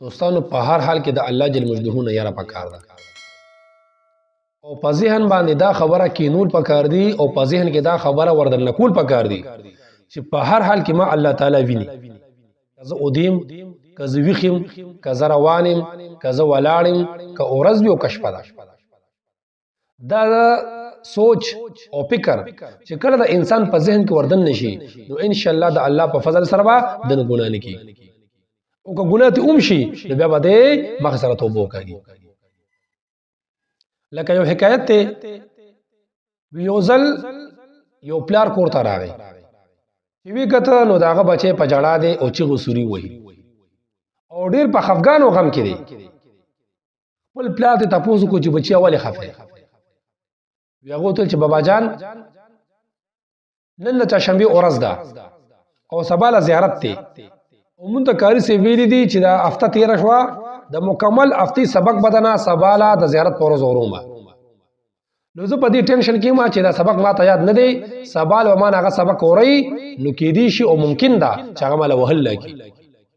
دوستانو، په هر حال کې د الله جل مجده نه یاره پکار ده او په ذهن باندې دا خبره کینول پکار دي او په ذهن کې دا خبره وردن نکول پکار دي چې په هر حال کې ما الله تعالی ویني. که زه اودیم، که زه ویښیم، که زه روانیم، که زه ولاړم، که ورځ وي او که شپه ده. دا سوچ او فکر چې کله د انسان په ذهن کې وردن نشي، نو ان شاء الله د الله په فضل سره به د ګناه نه کیږي، او که ګناه ته اوم شي نو بیا به دې مخ سره توبه وکړي. لکه یو حکایت ته، یو ځل یو پلار کور ته راغی، چې وی کته نو داغه بچی په جړا دی او چیغو سوري وهي او ډیر په خفګان او غم کې دی. خپل پلار ته تاسو کو چې بچی ولې خفه؟ وی هغه ته چې بابا جان، نن د چهارشنبه ورځ ده او سبا له زیارت دی، او مونږ ته کاری سی ویلي دي چې دا هفته تیر شوه، د مکمل هفتې سبق بدنه سبا له د زیارت پر ورځ ورومه. نو زه په دې ټینشن کې ما چې دا سبق ما ته یاد نه دی، سبا له ما هغه سبق اوري نو کې دی شي او ممکن ده چې هغه مال وهل لکی،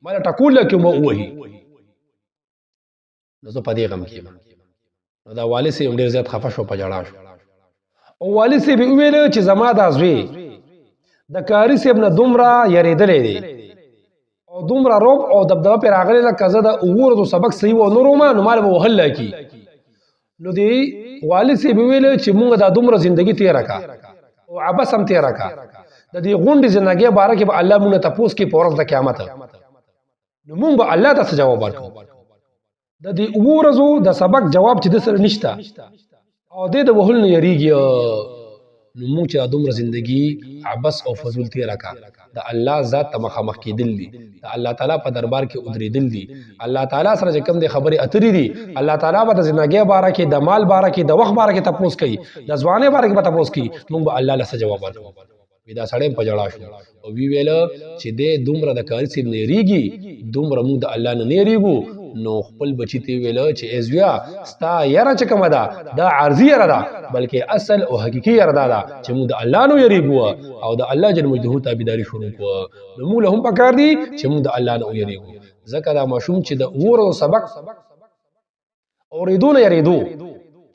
مال ټکول لکی، مو وهي، نو زه په دې غم کې. نو دا والد صاحب ډېر زیات خفه شو، په ژړا شو، او والد صاحب ویل چې زما دا زوی د کاری صاحب نه دومره یریدلې دی او دومره روب او دبدبه پر راغلی، لکه زه د اوو ورځو سبق صحیح و نورو ما نو مال به وهل کی. نو دی والد صاحب ویل چې مونږ دا دومره زندگی تیره کا او عبس هم تیره کا، د دې غونډې زندګۍ باره کې به الله مونږ ته تپوس کې په ورځ د قیامت، نو مونږ به الله ته څه جواب ورکړو؟ د دې اوو ورځو د سبق جواب چې د سره نشته او د دې وهل نه یریږي، نو موږ چې دومره زندگی عبس او فضول تیره کا، د الله ذات ته مخامخ کېدل دي، د الله تعالی په دربار کې ودرېدل دي، الله تعالی سره چې کوم د خبرې اترې دي، الله تعالی به د زندګۍ باره کې، د مال باره کې، د وخت باره کې تپوس کوي، د ځوانۍ باره کې به تپوس کوي، موږ به الله له څه جواب ورکړو؟ وی دا سړی په جړا شو او وی ویل چې د دومره د کاری صاحب نه یریږي، دومره موږ د الله نه نه یریږو. نو خپل بچی ته ویل چې ازویا، ستا یره چې کومه ده دا عارضي یره ده، بلکې اصل او حقیقي یره ده دا چې موږ د الله نو یریږو او د الله جل مجده تابعداري شروع کوو. نو موږ له هم پکار دي چې موږ د الله نه ویریږو، ځکه دا ماشوم چې د ورو سبق اوریدو نه یریدو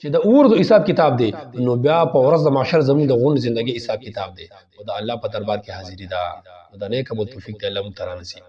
چې د اور د حساب کتاب دی، نو بیا په ورځ د محشر زموږ د غونډ زندګي حساب کتاب دی او د الله په دربار کې حاضری ده. نو د نیک عمل توفیق دی الله موږ ته رانصیب.